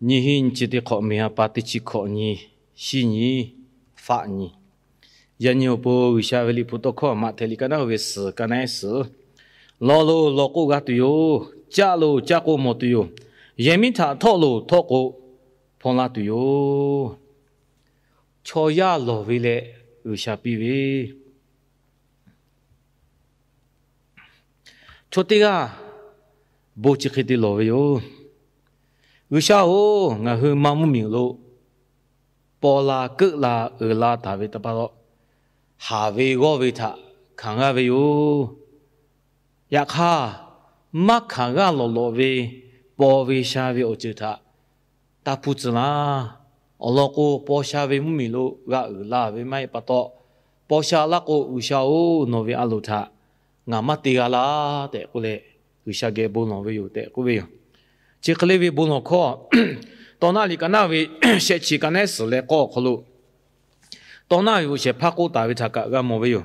Nyiˇ hinˉ nyiˇ chi teˇ hk'awꞈ, miˬ ha pa teˇ chi hkawꞈ nyi, shiˉ nyi, faˆ nyi. Yaꞈ nyi awˬ pon G'uiˬsha ve liꞈ hpu tawˇ hkawˇ maꞈ htehˍ liꞈ ka naˉ ve suhˍ ka naˉ suhˍ, lawˬ loˬ lawˬ k'o g'a tuˬ yoˬ. Caˆ loˬ caˆ k'o mawˬ tuˬ yoˬ. Yehˬ miˉ htaꞈ htawˆ loˬ htawˆ k'o hpawnˬ la tuˬ yoˬ. Chaw yaˇ lawˬ ve leh G'uiˬsha piˇ ve, chaw teˇ g'aˇ bon chi hk'e te lawˬ ve yoˬ. G'uiˬsha-oˬ, ngaˬ hui ma mvuhˇmiˬ lo paw la keuˆ la uiˍ la taˍ ve htaꞈ pa taw, haˍ ve g'awˇ ve htaꞈ hkanˍ g'aˇ ve yoˬ. Yaꞈ hk'aˇ, maˇ hkanˍ g'aˇ lawˬ lawˬ ve paw ve sha ve awˬ ceuˬ htaꞈ taˇ hpuˇ tcuh laˇ. Awˬ lawn k'o, paw sha ve mvuhˇmiˬ lo g'a uiˍ la ve maˇ heˆ pa taw, paw sha laˇ k'o, G'uiˬsha-oˬ, nawˬ ve a loˍ htaꞈ ngaˬ maˇ te g'a laˇ tehꞈ k'oˆ leh, G'uiˬsha geh bon lawˬ ve yoˬ tehꞈ k'oˆ ve yoˬ. Chi hk'e le ve bon lawˬ hkawˇ, Tawˇ naˆ liꞈ ka naˉ ve shehˆ chi ka naˉ suhˍ leh k'awˇ awˬ hk'aw lo, tawˇ naˆ ve awˬ shehˍ hpaˇ k'oˆ taˍ ve htaꞈ kaꞈ g'a mawˬ ve yoˬ.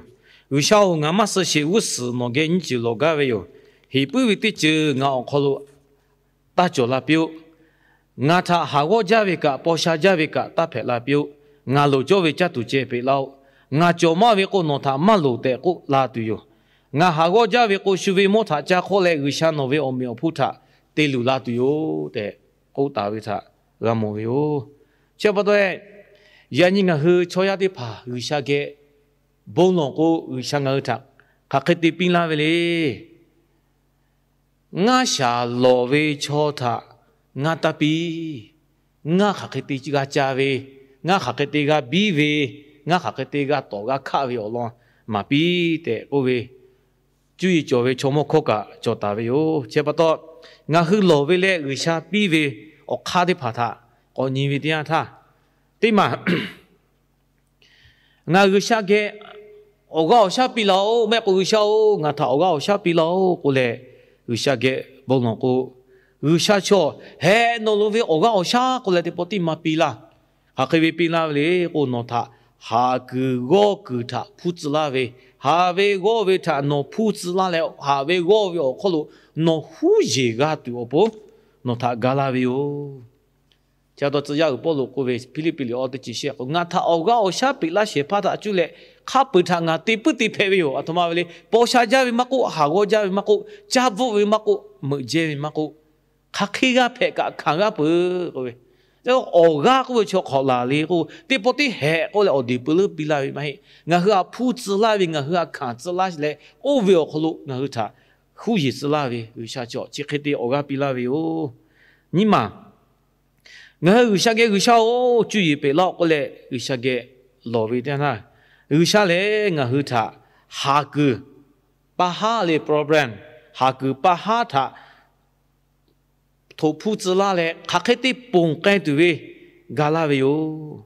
G'uiˬsha-oˬ, ngaˬ maˇ suh sheˍ g'uˇ suhˍ nawˬ geh nyiˇ ceuˬ lawˬ gaˇ ve yoˬ. Heˍ puiˉ ve teˇ ceuˬ ngaˬ awˬ hk'aw lo taˇ cawˬ la piˇ-oˆ. Ngaˬ htaꞈ haˍ g'awˇ jaˇ ve kaꞈ, paw sha jaˇ ve kaꞈ taˇ hpehꞈ la piˇ-oˆ. Ngaˬ loˍ cawˇ ve caˇ tuˬ ceh peꞈ laˇ-oˆ. Ngaˬ cawˬ maˇ ve k'o, nawˬ htaꞈ maˇ loˍ tehꞈ k'oˆ la tuˬ yoˬ. Ngaˬ haˍ g'awˇ jaˇ ve k'o, shu ve mawˇ htaꞈ ca hk'awˆ leh G'uiˬsha nawˬ ve awˬ meꞈ awˬ hponˇ htaꞈ te luˬ la tuˬ yoˬ tehꞈ k'oˆ taˍ ve htaꞈ g'a mawˬ ve yoˬ. Chi pa taw, yaꞈ nyi ngaˬ hui chaw yaˇ teˇ hpaˍ G'uiˬsha geh bon lawˬ k'o, G'uiˬsha ngaˬ hui htaꞈ hk'aˬ hk'e te piˇ laˇ ve le. Ngaˇ shaˍ lawˬ ve chaw htaꞈ ngaˇ taˇ piˇ. Ngaˇ hk'aˬ hk'e te g'a ca ve, ngaˇ hk'aˬ hk'e te g'a biˇ ve, ngaˇ hk'aˬ hk'e te g'a tawˍ g'a hkaˆ ve awˬ lawn maˍ piˇ tehꞈ k'oˆ ve, cuˇ yiˍ cawˬ ve chaw mawˇ hkawˇ kaꞈ cawˬ taˍ ve yoˬ. Chi pa taw, ngaˬ hui lawˬ ve leh G'uiˬsha piˇ ve awˬ hk'aˇ teˇ hpaˍ htaꞈ k'awꞈ nyi ve teˇ yanˇ htaˇ, teˇ maˬ ngaˬ G'uiˬsha geh awˬ g'aˇ awˬ shaˉ piˇ laˇ-oˆ, mehˆ k'o G'uiˬsha-oˬ, ngaˬ htaꞈ awˬ g'aˇ awˬ shaˉ piˇ laˇ-oˆ k'oˆ leh, G'uiˬsha geh bon lawˬ k'o, G'uiˬsha chaw hehꞈ nawˬ lo ve awˬ g'aˇ awˬ shaˉ k'oˆ leh teˇ pawˆ tiˉ maˇ piˇ laˇ. Hk'aˬ hk'e ve piˇ laˇ ve le k'o, nawˬ htaꞈ haˍ kuiˬ g'awˇ kuiˬ htaꞈ hpuˇ tcuh laˇ ve, haˍ ve g'awˇ ve htaꞈ nawˬ hpuˇ tcuh laˇ leh, haˍ ve g'awˇ ve awˬ hk'oˆ lo nawˬ huˉ yeˬ g'a tuˬ awˬ pon nawˬ htaꞈ ga laˇ ve yoˬ. Chi pa taw tcuh yaˇ uiˍ Pawˇluꞈ k'oˆ ve, Hpiˇliˇpiˆ liꞈ awˇ teˇ chi shehˆ k'o, ngaˬ htaꞈ awˬ g'aˇ awˬ shaˉ peꞈ laˇ shehˍ hpaˇ htaꞈ cuˇ leh hk'a peu-eˬ htaꞈ ngaˬ te puiˉ te hpehꞈ ve yoˬ. Aˬ htoꞈ ma ve le, paw sha jaˇ ve maˇ k'oˆ, haˍ g'awˇ jaˇ ve maˇ k'oˆ, caˇ bvuhˆ ve maˇ k'oˆ, meuꞈ jehˇ ve maˇ k'oˆ, hk'aˬ hk'e g'aˇ hpehꞈ kaꞈ hkanˍ g'aˇ peuˬ k'oˆ ve, awˬ g'aˇ k'oˆ ve chaw hk'awꞈ laˬ le k'o, teˇ pawˆ tiˉ hehꞈ k'oˆ leh awˬ deˬ pui leuˉ piˇ laˇ ve maˇ heˆ. Ngaˬ hui htaꞈ hpuˇ tcuh laˇ ve, ngaˬ hui htaꞈ hkanˍ tcuh laˇ leh, oˇ ve awˬ hk'aw lo ngaˬ hui htaꞈ huˉ yeˬ tcuh laˇ ve G'uiˬsha chaw chi hk'e te awˬ g'aˇ piˇ laˇ ve yoˬ. Nyi maˬ ngaˬ hui G'uiˬsha geh, G'uiˬsha-oˬ, cuˇ yiˍ peꞈ laˇ-oˆ k'oˆ leh G'uiˬsha geh lawˬ ve teˇ yanˇ htaˇ, G'uiˬsha lehˬ ngaˬ hui htaꞈ haˍ kuiˬ, pa haˉ le problem, haˍ kuiˬ pa haˉ htaꞈ htoꞈ hpuˇ tcuh laˇ leh hk'aˬ hk'e te ponˬ k'ai tuˬ ve ga laˇ ve yoˬ.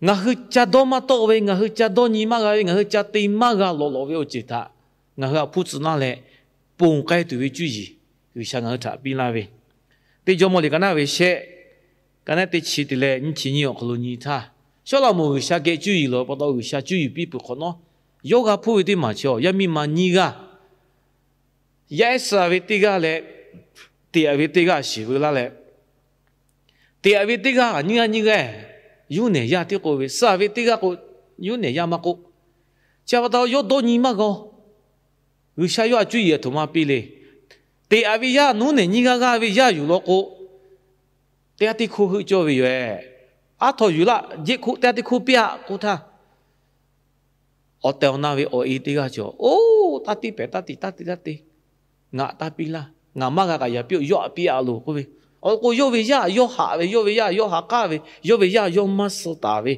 Ngaˬ hui ca dawˇ maˇ tawˆ ve, ngaˬ hui ca dawˇ nyi maˇ g'a ve, ngaˬ hui ca te maˇ g'a lawꞈ lawꞈ ve awˬ ceuˬ htaꞈ ngaˬ hui htaꞈ hpuˇ tcuh laˇ leh, ponˬ k'ai tuˬ ve cuˇ yiˍ G'uiˬsha ngaˬ hui htaꞈ piˇ laˇ ve, teˇ Jawˇmawˇ liꞈ ka naˉ ve shehˆ, ka naˉ teˇ chi te leh nyiˇ chi nyiˇ awˬ hk'aw lo nyi htaˇ, Sawˉlaꞈmonˍ G'uiˬsha geh cuˇ yiˍ lawˬ pa taw G'uiˬsha cuˇ yiˍ piˇ peuˬ hk'awꞈ nawˉ, yawˇ g'a hpuˇ ve teˇ maˬ chi yawˇ miˇ ma nyiˇ g'aˇ, yaˇ ehˉ suh ve teˇ g'aˇ leh teꞈ ve teˇ g'aˇ shiˍ veu laˇ leh, teꞈ ve teˇ g'aˇ nyiˇ g'aˇ nyiˇ g'aˇ, yawˇ nehˬ yaˇ tiˉ k'oˆ ve, suh ve teˇ g'aˇ k'o yawˇ nehˬ yaˇ maˇ k'oˆ. Chi pa taw yawˇ dawˇ nyi maˇ g'a. G'uiˬsha yawˇ htaꞈ cuˇ yiˍ aˬ htoꞈ ma piˇ le. Teꞈ ve yaˇ, nawˬ nehˬ nyiˇ g'aˇ g'aˇ ve yaˇ yuˬ law k'o, teˇ g'aˇ teˇ hkoˇ heuˆ cawˇ ve yoˬ. Aˉ htaw yuˬ laˇ, jehˇ hkoˆ teˇ g'aˇ teˇ hkoˇ piˇ-aˆ k'oˆ htaˇ, awˬ tehˬ awˬ na ve awˬ e teˇ g'aˇ cawˬ, oˇ, taˇ tiˇ pehˍ, taˇ tiꞈ, taˇ tiꞈ, taˇ te. Ngaˬ taˇ piˇ laˇ. Ngaˬ maˇ g'a kaꞈ yaꞈ piˇ-oˆ, yawˇ htaꞈ piˇ-aˆ loˬ k'oˆ ve. Awˬ lawn k'o, yawˇ ve yaˇ yawˇ haꞈ ve, yawˇ ve yaˇ yawˇ ha k'aˉ ve, yawˇ ve yaˇ yawˇ maˇ suh taˍ ve,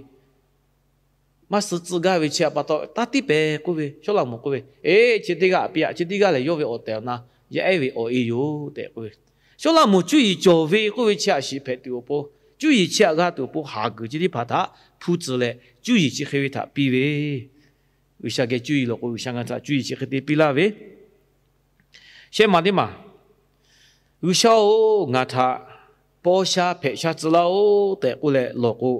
maˇ suh tcuh gaˇ ve chi htaꞈ pa taw, taˇ tiˇ pehˍ k'oˆ ve, Sawˉlaꞈmonˍ k'oˆ ve, Eˬ, chi teˇ g'aˇ piˇ-aˆ. Chi teˇ g'aˇ lehˬ, yawˇ ve awˬ tehˬ awˬ na yaˇ ehˉ ve awˬ e yoˬ tehꞈ k'oˆ ve. Sawˉlaꞈmonˍ cuˇ yiˍ cawˬ ve k'oˆ ve chi htaꞈ shiˍ hpehꞈ tuˬ awˬ pon, cuˇ yiˍ chi htaꞈ g'a tuˬ awˬ pon haˍ kuiˬ chi teˇ hpaˍ htaꞈ hpuˇ tcuh leh, cuˇ yiˍ chi hk'e ve htaꞈ piˇ ve. G'uiˬsha geh cuˇ yiˍ lawˬ k'o, G'uiˬsha ngaˬ htaꞈ cuˇ yiˍ chi hk'e te piˇ laˇ ve, shehˆ maˬ teˇ maˬ, G'uiˬsha-oˬ, ngaˬ htaꞈ paw sha hpehꞈ sha tcuh laˇ-oˆ tehꞈ k'oˆ leh lawˬ k'o,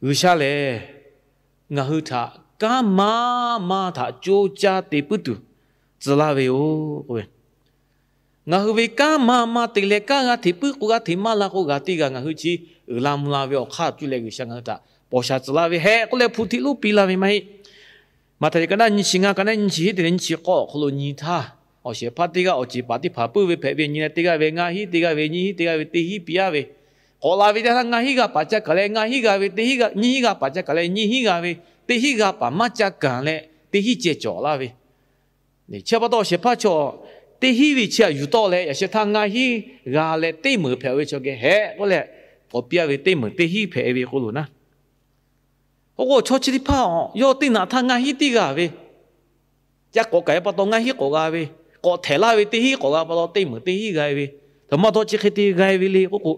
G'uiˬsha lehˬ ngaˬ hui htaꞈ kanˉ maˇ maˇ htaꞈ coˇ caˇ te puiˉ tuˬ tcuh laˇ ve yoˬ k'oˆ ve. Ngaˬ hui ve kanˉ maˇ maˇ te leh kanˉ g'a hteꞈ puiˉ k'o g'a hteꞈ maˇ la k'o g'a teˇ g'aˇ ngaˬ hui chi uiˍ la mvuh la ve awˬ hk'aˇ cuˇ leh G'uiˬsha ngaˬ hui htaꞈ paw sha tcuh laˇ ve hehꞈ k'oˆ leh hpu htiꞈ lonˉ piˇ laˇ ve maˇ heˆ. Maꞈhtehˍ ka naˉ nyiˇ chi ngaˇ, ka naˉ nyiˇ chi hiˉ te leh nyiˇ chi k'awˇ awˬ hk'aw lo nyi htaˇ, awˬ shehˍ hpaˇ teˇ g'aˇ awˬ ceˬ paˍ teˇ hpaˍ puiˉ ve hpehꞈ ve nyi leh teˇ g'aˇ ve ngaˇ hinˉ, teˇ g'aˇ ve nyiˇ hinˉ, teˇ g'aˇ ve teˇ hinˉ piˇ aˉ ve, k'awꞈ la ve teˇ htaˇ ngaˇ hinˉ g'a paˍ ca kaˬ leh ngaˇ hinˉ g'a ve teˇ hinˉ, nyiˇ hinˉ g'a paˍ ca kaˬ leh nyiˇ hinˉ g'a ve teˇ hinˉ g'a paˍ maˇ ca kaˬ leh teˇ hinˉ ceh cawˬ laˇ ve. Chi pa taw awˬ shehˍ hpaˇ chaw teˇ hinˉ ve chi htaꞈ yuˬ tawˆ leh yaꞈ sheh htaˇ ngaˇ hinˉ g'a leh teˇ meunˍ hpehꞈ ve chaw geh hehꞈ k'oˆ leh k'awꞈ piˇ aˉ ve teˇ meunˍ teˇ hinˉ hpehꞈ ve k'oˆ lo naˉ. Oˇ k'o chaw chi teˇ hpaˇ yawˇ teˇ naꞈ htaˇ ngaˇ hinˉ teˇ g'a ve, ca k'awꞈ kaˬ ve pa taw ngaˇ hinˉ k'awꞈ g'a ve, k'awꞈ htehˍ laˇ ve teˇ hinˉ k'awꞈ g'a pa taw teˇ meunˍ teˇ hinˉ g'a ve, htaꞈ maˇ taw chi hk'e te g'a ve le k'oˆ k'o,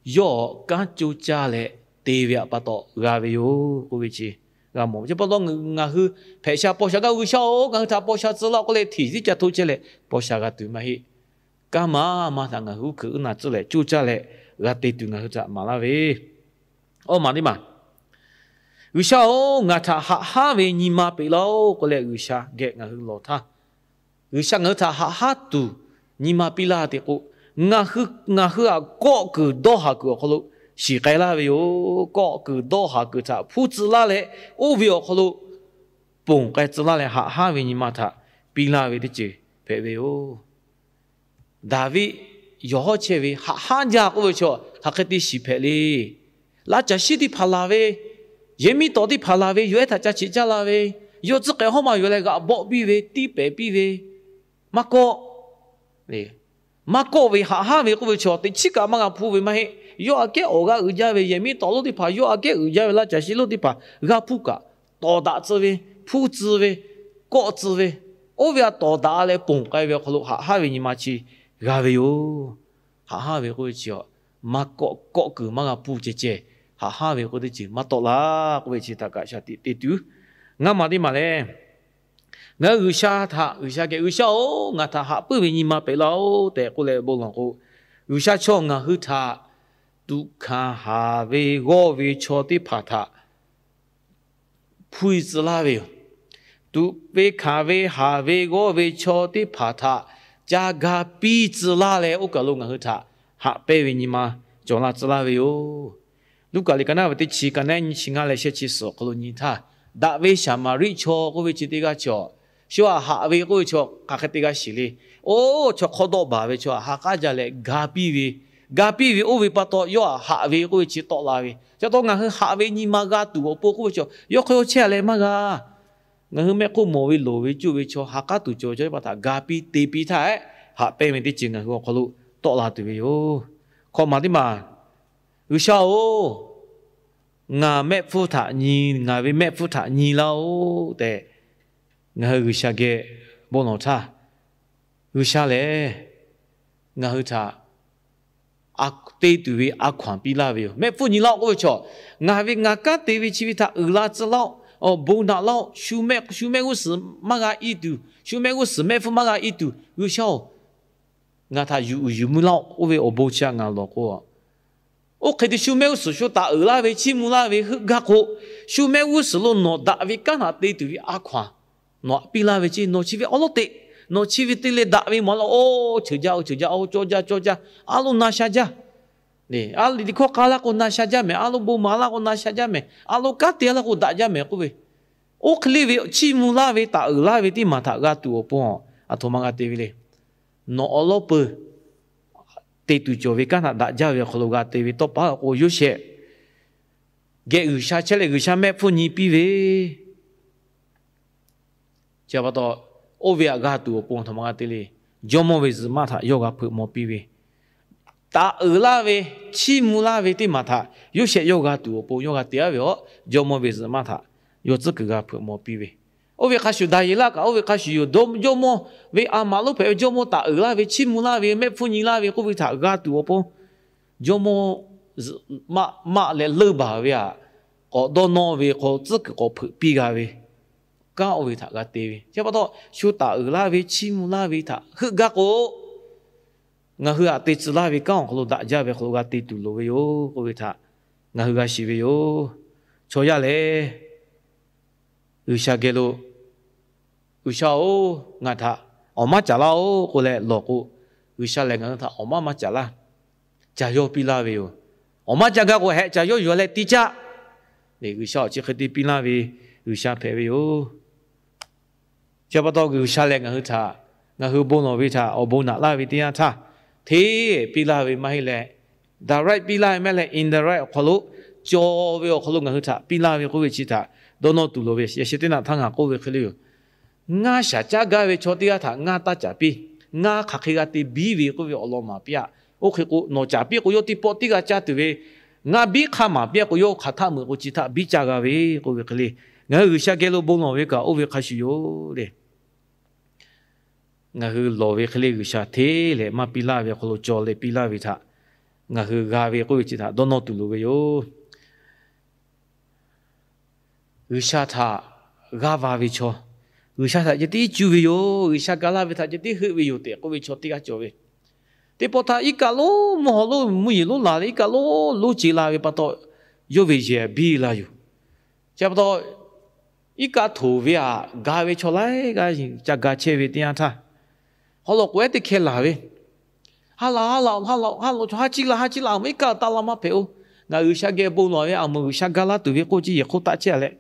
yawˇ kanˉ coˇ caˇ leh te ve pa taw g'a ve yoˬ k'oˆ ve chi g'a mawˬ ve. Chi pa taw ngaˬ hui hpehꞈ sha paw sha gaˇ G'uiˬsha-oˬ, ngaˬ hui htaꞈ paw sha tcuh laˇ k'oˆ leh hteꞈ tiˉ ca hto chehˇ leh paw sha g'a tuˬ maˇ heˆ. Kanˉ maˇ maˇ htaꞈ ngaˬ hui uˉ hkuiꞈ uˉ na tcuhˉ leh coˇ caˇ leh g'a te tuˬ ngaˬ hui htaꞈ maˍ laˇ ve, awˇ maˬ teˇ maˬ, G'uiˬsha-oˬ, ngaˬ htaꞈ haꞈ haˉ ve nyi ma peꞈ laˇ-oˆ k'oˆ leh G'uiˬsha geh ngaˬ hui lawˬ htaˇ, G'uiˬsha ngaˬ hui htaꞈ haꞈ haˉ tuˬ nyi ma piˇ laˇ te k'o, ngaˬ hui a kawˆ kuiˬ dawˇ haˍ kuiˬ awˬ hk'aw lo shiˍ k'ai laˇ ve yoˬ. Kawˆ kuiˬ dawˇ haˍ kuiˬ htaꞈ hpuˇ tcuh laˇ leh, oˇ ve awˬ hk'aw lo ponˬ k'ai tcuh laˇ leh haꞈ haˉ ve nyi ma htaꞈ piˇ laˇ ve teˇ ceuˬ hpehꞈ ve yoˬ. Daˍviˆ yawˬ hawˉ chehˇ ve haꞈ haˉ jaˇ k'oˆ ve chaw hk'aˬ hk'e te shiˍ hpehꞈ le. Laˇ caˬ shiˉ teˇ hpaˍ laˬ ve, yehˬ miˉ tawˍ teˇ hpaˍ laˬ ve, yawˬ ehˉ htaꞈ ca cheꞈ caˇ la ve, yawˇ tcuhˉ k'ai hawˉ ma yawˬ leh g'aꞈ bawˆ piˇ ve, tiˇ pehˍ piˇ ve, maˇ kawˆ maˇ kawˆ ve haꞈ haˉ ve k'oˆ ve chaw teꞈ chiˉ kaꞈ maˇ g'a hpuˇ ve maˇ heˆ. Yawˇ aꞈ kehˉ awˬ g'aˇ uiˍ jaˇ ve, yehˬ miˉ tawˍ lonˉ teˇ hpaˍ yawˇ aꞈ kehˉ uiˍ jaˇ ve laˇ caˬ shiˉ lonˉ teˇ hpaˍ g'a hpuˇ kaꞈ, tawˍ daꞈ tcuh ve, hpuˇ tcuh ve, kawˆ tcuh ve, oˇ ve a tawˍ daꞈ leh ponˬ k'ai ve awˬ hk'aw lo haꞈ haˉ ve nyi ma chi g'a ve yoˬ. Haꞈ haˉ ve k'oˆ ve chi a, maˇ kawˆ kawˆ kuiˬ maˇ g'a hpuˇ ceh ceh, haꞈ haˉ ve k'oˆ teˇ ceuˬ maˇ tawˆ la k'oˆ ve chi htaꞈ kaꞈ shaˍ tiꞈ te tuˬ. Ngaˇ maˬ teˇ maˬ lehˬ, ngaˬ hui G'uiˬsha htaꞈ, G'uiˬsha geh, G'uiˬsha-oˬ, ngaˬ htaꞈ haꞈ puiˉ ve nyi ma peꞈ laˇ-oˆ tehꞈ k'oˆ leh bon lawˬ k'o, G'uiˬsha chaw ngaˬ hui htaꞈ tuꞈ hkanˍ haˍ ve g'awˇ ve chaw teˇ hpaˍ htaꞈ hpuˇ tcuh laˇ ve yoˬ. Tuꞈ ve hkanˍ ve haˍ ve g'awˇ ve chaw teˇ hpaˍ htaꞈ ca ga piˇ tcuh laˇ leh, oˇ kaˬ lo ngaˬ hui htaꞈ haꞈ pehnˇ ve nyi ma cawˬ la tcuh laˇ ve yoˬ. Luˉkaꞈ liꞈ ka naˉ ve teˇ chi, ka naˉ nyiˇ chi ngaˇ leh shehˆ chi suhˍ awˬ hk'aw lo nyi htaˇ, daꞈ ve Saˍmaˍriˆ chaw k'oˆ ve chi teˇ g'aˇ chi a, shu aꞈ haꞈ ve k'oˆ ve chaw hk'aˬ hk'e te g'a shiˍ le. Oˇ chaw hk'awˇ dawˆ baˬ ve chaw aꞈ ha k'aˉ jaˇ leh ga piˇ ve, ga piˇ ve oˇ ve pa taw yawˇ aꞈ haꞈ ve k'oˆ ve chi tawˆ la ve. Chi pa taw ngaˬ hui haꞈ ve nyi ma g'a tuˬ awˬ pon k'oˆ ve chaw yawˇ hk'aw yawˇ chehˇ leh maˇ g'a. Ngaˬ hui mehˆ hk'oˆ mawˬ ve loˍ ve cuˇ ve chaw ha k'aˉ tuˬ cawˬ ve chaw teˇ hpaˍ htaꞈ ga piˇ te piˇ htaˇ, haꞈ pehnˇ ve teˇ ceuˬ ngaˬ hui awˬ hk'aw lo tawˆ la tuˬ ve yoˬ. Hkawꞈ maˬ teˇ maˬ, G'uiˬsha-oˬ, ngaˬ mehˆ hpfuhˇ htaꞈ nyi, ngaˬ ve mehˆ hpfuhˇ htaꞈ nyi laˇ-oˆ tehꞈ, ngaˬ hui G'uiˬsha geh bon lawˬ htaˇ, G'uiˬsha lehˬ ngaˬ hui htaꞈ te tuˬ ve a hkaw-anˬ piˇ laˇ ve yoˬ. Mehˆ hpfuhˇ nyi laˇ-oˆ k'oˆ ve chaw, ngaˬ ve ngaˬ kanˉ te ve chi ve htaꞈ uiˍ la tcuh laˇ-oˆ, bon daꞈ laˇ-oˆ, shu mehˆ shu mehˆ g'uˇ suhˍ maˇ g'a iˉ tuˬ, shu mehˆ g'uˇ suhˍ mehˆ hpfuhˇ maˇ g'a iˉ tuˬ, G'uiˬsha-oˬ, ngaˬ htaꞈ yuˬ uiˍ yuˬ mvuh laˇ-oˆ. Oˇ ve awˬ bon chi htaꞈ ngaˬ lawˬ k'o, oˇ hk'e te shu mehˆ g'uˇ suhˍ shu taˍ uiˍ laˇ ve chiˇ mvuh laˇ ve heuˆ gaˇ k'o, shu mehˆ g'uˇ suhˍ lo nawˬ daꞈ ve kanˉ htaꞈ te tuˬ ve a hkaw-anˬ nawˬ aꞈ piˇ laˇ ve ceˇ. Nawˬ chi ve awˉ lawˉ teꞈ, nawˬ chi ve te leh daꞈ ve mawˬ laˇ-oˆ. Ceuˬ jaˇ-oˆ, ceuˬ jaˇ-oˆ, cawˇ jaˇ cawˇ jaˇ, a loˇ na sha jaˇ. A loˇ liꞈ hkawˇ k'a laˇ k'o na sha jaˇ mehˍ. A loˇ bon maˍ laˇ k'o na sha jaˇ mehˍ. A loˇ kanˉ te laˇ k'o daꞈ jaˇ mehˍ k'oˆ ve, oˇ hk'e le ve chiˇ mvuh laˇ ve taˍ uiˍ laˇ ve teˇ maˬ htaꞈ g'a tuˬ awˬ pon a htoꞈ ma g'a te ve le. Nawˬ awˬ lawˉ peuˬ te tuˬ cawˬ ve kanˉ htaꞈ daꞈ jaˇ ve awˬ hk'aw lo g'a te ve tawˇ pa k'o, Yoˇsehꞈ geh G'uiˬsha chehˇ leh G'uiˬsha mehˆ hpfuhˇ nyi piˇ ve chi pa taw, oˇ ve htaꞈ g'a tuˬ awˬ pon a htoꞈ ma g'a te le. Jawˇmawˇ ve zuhꞈ maˆ htaꞈ yawˇ g'a hpeuꞈ maw piˇ ve, taˍ uiˍ laˇ ve, chiˇ mvuh laˇ ve teˇ maˬ htaꞈ Yoˇsehꞈ yawˇ g'a tuˬ awˬ pon yawˇ g'a te-a ve a, jawˇmawˇ ve zuhꞈ maˆ htaꞈ yawˇ tcuhˉ kuiˬ g'a hpeuꞈ maw piˇ ve. Oˇ ve hk'a shuˍ Daˍyeˍlaˆ kaꞈ oˇ ve hk'a shuˍ yoˬ. Jawˇmawˇ ve a maꞈ lonˉ hpehꞈ ve jawˇmawˇ taˍ uiˍ laˇ ve, chiˇ mvuh laˇ ve, mehˆ hpfuhˇ nyi laˇ ve k'oˆ ve htaꞈ g'a tuˬ awˬ pon jawˇmawˇ maˆ leh leuˇ baˬ ve htaꞈ k'awꞈ dawˇ nawˇ ve k'o, tcuhˉ kuiˬ k'awꞈ hpeuꞈ piˇ g'a ve, kanˉ oˇ ve htaꞈ g'a te ve. Chi pa taw, shu taˍ uiˍ laˇ ve, chiˇ mvuh laˇ ve htaꞈ heuˆ gaˇ k'o, ngaˬ hui htaꞈ te tcuh laˇ ve kanˉ awˬ hk'aw lo daꞈ jaˇ ve hk'aw lo g'a te tuˬ loˍ ve yoˬ k'oˆ ve htaꞈ ngaˬ hui g'a shiˍ ve yoˬ. Chaw yaˇ lehˬ, G'uiˬsha geh lo, G'uiˬsha-oˬ, ngaˬ htaꞈ awˬ maˇ caˍ laˇ-oˆ k'oˆ leh lawˬ k'o, G'uiˬsha lehˬ ngaˬ hui htaꞈ awˬ maˇ maˇ caˍ laˇ. Caˬ yawˇ piˇ laˇ ve yoˬ. Awˬ maˇ ca gaˇ k'o hehꞈ caˬ yawˇ yuˬ leh tiˇ caˆ. G'uiˬsha awˬ chi hk'e te piˇ laˇ ve G'uiˬsha hpehꞈ ve yoˬ. Chi pa taw G'uiˬsha lehˬ ngaˬ hui htaꞈ, ngaˬ hui bon lawˬ ve htaꞈ awˬ bon naꞈ laˇ ve teˇ yanˇ htaˇ, hteˇ piˇ laˇ ve maˇ heˆ leh, direct piˇ laˇ ve maˇ heˆ leh indirect awˬ hk'aw lo, caw ve awˬ hk'aw lo ngaˬ hui htaꞈ piˇ laˇ ve k'oˆ ve chi htaꞈ dawˇ nawˇ tuˬ loˍ ve. Yaꞈ sheh teˇ naꞈ htaˇ ngaˬ k'oˆ ve hk'e le yoˬ. Ngaˇ shaˍ caˉ gaˇ ve chaw teˇ g'aˇ htaꞈ ngaˇ taˇ caˍ piˇ. Ngaˇ hk'aˬ hk'e g'a te biˇ ve k'oˆ ve awˬ lawn maˍ piˇ-aˆ. Oˇ hk'e k'o nawˬ caˍ piˇ k'o yawˇ teˇ pawˆ teˇ g'aˇ caˇ tuˬ ve, ngaˇ biˇ hk'aˇ maˍ piˇ k'o yawˇ hk'aˬ htaˆ meuꞈ k'o chi htaˆ biˇ caˇ g'a ve k'oˆ ve hk'e le. Ngaˬ hui G'uiˬsha geh lo bon lawˬ ve kaꞈ oˇ ve hk'a shuˍ yoˬ le. Ngaˬ hui lawˬ ve hk'e le G'uiˬsha hteˇ leh maˇ piˇ laˇ ve awˬ hk'aw lo caw leh piˇ laˇ ve htaꞈ ngaˬ hui g'a ve k'oˆ ve chi htaꞈ dawˇ nawˇ tuˬ loˍ ve yoˬ. G'uiˬsha htaꞈ g'aˇ va ve chaw, G'uiˬsha htaꞈ ceh tiˉ cuˇ ve yoˬ, G'uiˬsha ga laˇ ve htaꞈ ceh tiˉ heuˆ ve yoˬ tehꞈ k'oˆ ve chaw teˇ g'aˇ cawˬ ve. Teˇ pawˆ htaˇ iˉ kaˆ lonˉ mvuhˇ haw lonˉ mvuhˇ yeˬ lonˉ laˬ leh iˉ kaˆ lonˉ lonˉ ce la ve pa taw, yawˇ ve yehˬ biˇ la yoˬ. Chi pa taw, iˉ kaˆ htoꞈ ve htaꞈ ga ve chaw laiˉ g'aˇ ca ga chehˇ ve teˇ yanˇ htaˇ, haw loꞈ k'oˍ ehˉ teˇ hkeh laˬ ve, ha laꞈ ha laꞈ ha laꞈ ha laꞈ chaw ha ciˇ la ha ciˇ la, aˬ mvuhˇ iˉ kaˆ taˇ la maˇ hpehꞈ-oˬ. Ngaˬ G'uiˬsha geh bon lawˬ ve aˬ mvuhˇ G'uiˬsha ga laˇ tuˬ ve k'oˆ ve chi yehˬ hk'oˆ taˆ chehˇ-a leh,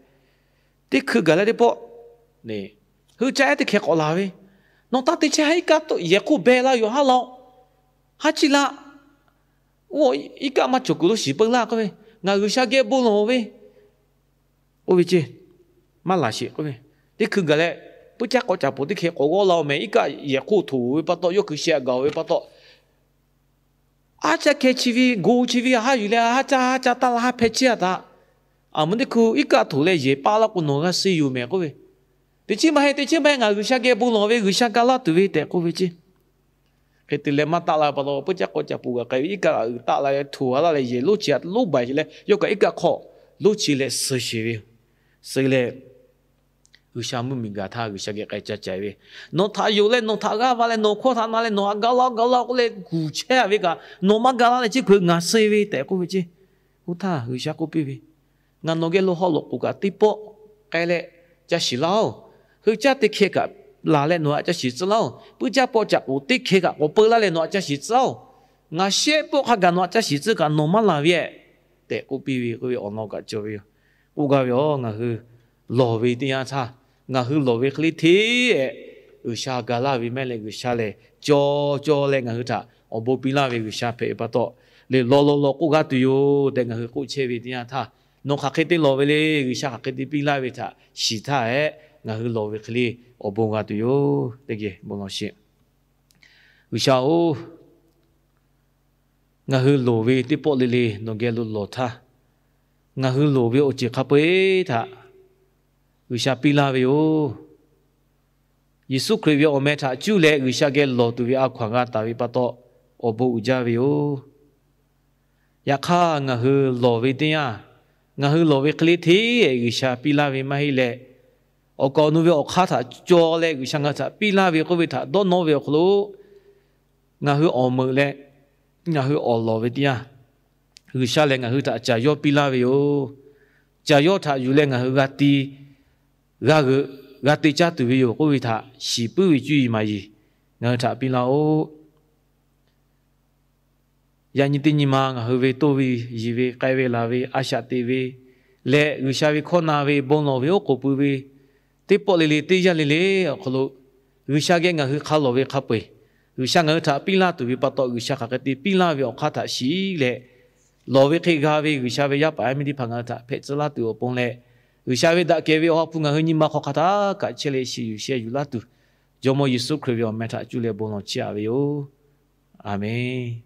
teˇ hkui gaˬ leh teˇ pawˆ, hui caˇ ehˉ teˇ hkeh k'awꞈ laˬ ve, nawˬ taˇ te chehˇ ha iˉ kaˆ yehˬ hk'oˆ beh la yoˬ ha laꞈ, ha ciˇ la, oˇ iˉ kaˆ maˇ cawˬ kuiˬ lo shiˍ peu laˇ k'oˆ ve, ngaˬ G'uiˬsha geh bon lawˬ ve k'oˆ ve ceˇ, maˇ laˬ sheˍ k'oˆ ve. Teˇ hkui gaˬ leh, puiˉ caˇ k'awꞈ caˍ poˬ teˇ hkeh k'awꞈ g'awˇ la-oˬ mehˍ, iˉ kaˆ yehˬ hk'oˆ htoꞈ ve pa taw yawˇ kuiˬ sheh g'aꞈ gaˬ-oˬ ve pa taw, aˉ caˇ hkeh chi ve go chi ve haˉ yuˬ leh haˉ caˇ haˉ caˇ taˇ la haˉ hpehˇ chehˇ-a htaꞈ, aˬ mvuhˇ teˇ hkui iˉ kaˆ htoꞈ leh yehˬ paˇ laˇ k'o nawˬ g'a suh yoˬ mehˍ k'oˆ ve. Teˇ chiˉ maˇ heˆ, teˇ chiˉ maˇ heˆ, ngaˬ G'uiˬsha geh bon lawˬ ve G'uiˬsha ga laˇ tuˬ ve tehꞈ k'oˆ ve ceˇ. Hk'e te leh maˇ taˆ la pa taw, puiˉ caˇ k'awꞈ caˍ poˬ g'aꞈ k'ai ve iˉ kaˆ g'aꞈ uiˍ taˆ la leh htoꞈ ha laˇ leh yehˬ lonˉ chi a lonˉ baiˬ leh yawˇ kaꞈ iˉ kaˆ hk'aw lonˉ chi leh suh sheˍ ve, suh leh G'uiˬsha mvuhˇmiˬ gaˬ htaˇ G'uiˬsha geh k'ai ca caiˍ ve, nawˬ htaꞈ yonˍ leh nawˬ htaꞈ g'aˇ va leh nawˬ hkawˇ htaꞈ na leh nawˬ htaꞈ ga laˇ-oˬ ga laˇ-oˬ k'oˆ leh kuˬ chehˇ-a ve kaꞈ nawˬ maˇ ga laˇ leh chi hk'e ngaˬ suh ve tehꞈ k'oˆ ve ceˇ. Oˇ htaˇ G'uiˬsha k'oˆ piˇ ve, ngaˬ nawˬ geh lo haw loꞈ k'oˍ kaꞈ teˇ pawˆ k'ai leh ca shiˍ laˇ-oˬ. Hui caˇ teˇ hkeh kaꞈ laˬ leh nawˬ htaꞈ ca shiˍ tcuh laˇ-oˬ. Puiˉ caˇ paw caꞈ k'oˍ teˇ hkeh kaꞈ k'awꞈ peu laˇ leh nawˬ htaꞈ ca shiˍ tcuh laˇ-oˬ. Ngaˬ shehˆ pawˆ hk'a gaˬ nawˬ htaꞈ ca shiˍ tcuh kaꞈ nawˬ maˇ laˬ ve tehꞈ k'oˆ piˇ ve k'oˆ ve awˬ lawn kaꞈ cawˬ ve yoˬ. K'oˆ gaˇ ve, Aˬ, ngaˬ hui lawˬ ve teˇ yanˇ htaˇ, ngaˬ hui lawˬ ve hk'e le hteˇ-ehˍ G'uiˬsha ga laˇ ve mehˍ leh G'uiˬsha lehˬ caw caw leh ngaˬ hui htaꞈ awˬ bon piˇ laˇ ve G'uiˬsha hpehꞈ ve pa taw, lehˬ lawˬ lawˬ lawˬ k'oˆ g'a tuˬ yoˬ tehꞈ ngaˬ hui k'oˆ chehˇ ve teˇ yanˇ htaˇ, nawˬ hk'aˬ hk'e te lawˬ ve le, G'uiˬsha hk'aˬ hk'e te piˇ laˇ ve htaꞈ shiˍ htaˇ-ehˍ ngaˬ hui lawˬ ve hk'e le awˬ bon g'a tuˬ yoˬ. Teˇ geh bon lawˬ sheˍ. G'uiˬsha-oˬ, ngaˬ hui loˍ ve teˇ pawˆ le le nawˬ geh lo lawˬ htaˇ, ngaˬ hui loˍ ve awˬ ceuˬ hk'a peu-eˬ htaꞈ G'uiˬsha piˇ laˇ ve yoˬ. Yeˍsuˆ Hkriꞈ ve awˬ meh htaꞈ cuˇ leh G'uiˬsha geh lawˬ tuˬ ve a hkaw-anˬ g'a taˍ ve pa taw, awˬ bon uiˍ jaˇ ve yoˬ. Yaꞈ hk'aˇ, ngaˬ hui lawˬ ve teˇ yanˇ, ngaˬ hui lawˬ ve hk'e le hteˇ-ehˍ G'uiˬsha piˇ laˇ ve maˇ heˆ leh, awˬ kaˍ awˬ nu ve awˬ hk'aˇ htaꞈ caw leh G'uiˬsha ngaˬ hui htaꞈ piˇ laˇ ve k'oˆ ve htaꞈ dawˇ nawˇ ve awˬ hk'aw lo, ngaˬ hui awˬ meuꞈ leh ngaˬ hui awˬ lawˬ ve teˇ yanˇ, G'uiˬsha lehˬ ngaˬ hui htaꞈ caˬ yawˇ piˇ laˇ ve yoˬ. Caˬ yawˇ htaꞈ yuˬ leh ngaˬ hui g'a ti, g'a g'euꞈ, g'a te caˇ tuˬ ve yoˬ k'oˆ ve htaꞈ shiˍ puiˉ ve cuˇ yiˍ maˍ yiˍ ngaˬ hui htaꞈ piˇ laˇ-oˆ. Yaꞈ nyi teˇ nyi ma ngaˬ hui ve toˇ ve, yiˬ ve, k'ai ve laˬ ve, a shaꞈ teꞈ ve leh G'uiˬsha ve hkawˇ na ve, bon lawˬ ve, oˉ k'oˍ pui ve, teˇ pawˆ le le, teˇ yanˇ le le awˬ hk'aw lo G'uiˬsha geh ngaˬ hui hk'a lawˬ ve hk'a peu-eˬ, G'uiˬsha ngaˬ hui htaꞈ piˇ laˇ tuˬ ve pa taw, G'uiˬsha hk'aˬ hk'e te piˇ laˇ ve awˬ hk'aˇ htaꞈ shiˍ leh, lawˬ ve hk'e g'a ve G'uiˬsha ve yaˇ paˍ yaˇ miˇ teˇ hpaˍ ngaˬ hui htaꞈ hpehꞈ tcuh laˇ tuˬ awˬ pon leh, G'uiˬsha ve daꞈ kehˬ ve awˬ ha hpu ngaˬ hui nyi ma hk'aw hk'a htaˇ kaꞈ chehˇ leh shiˍ yuˬ sheh yuˬ laˇ tuˬ, Jawˇmawˇ Yeˍsuˆ Hkriꞈ ve awˬ meh htaꞈ cuˇ leh bon lawˬ chehˇ-a ve yoˬ. Aˬmenˍ.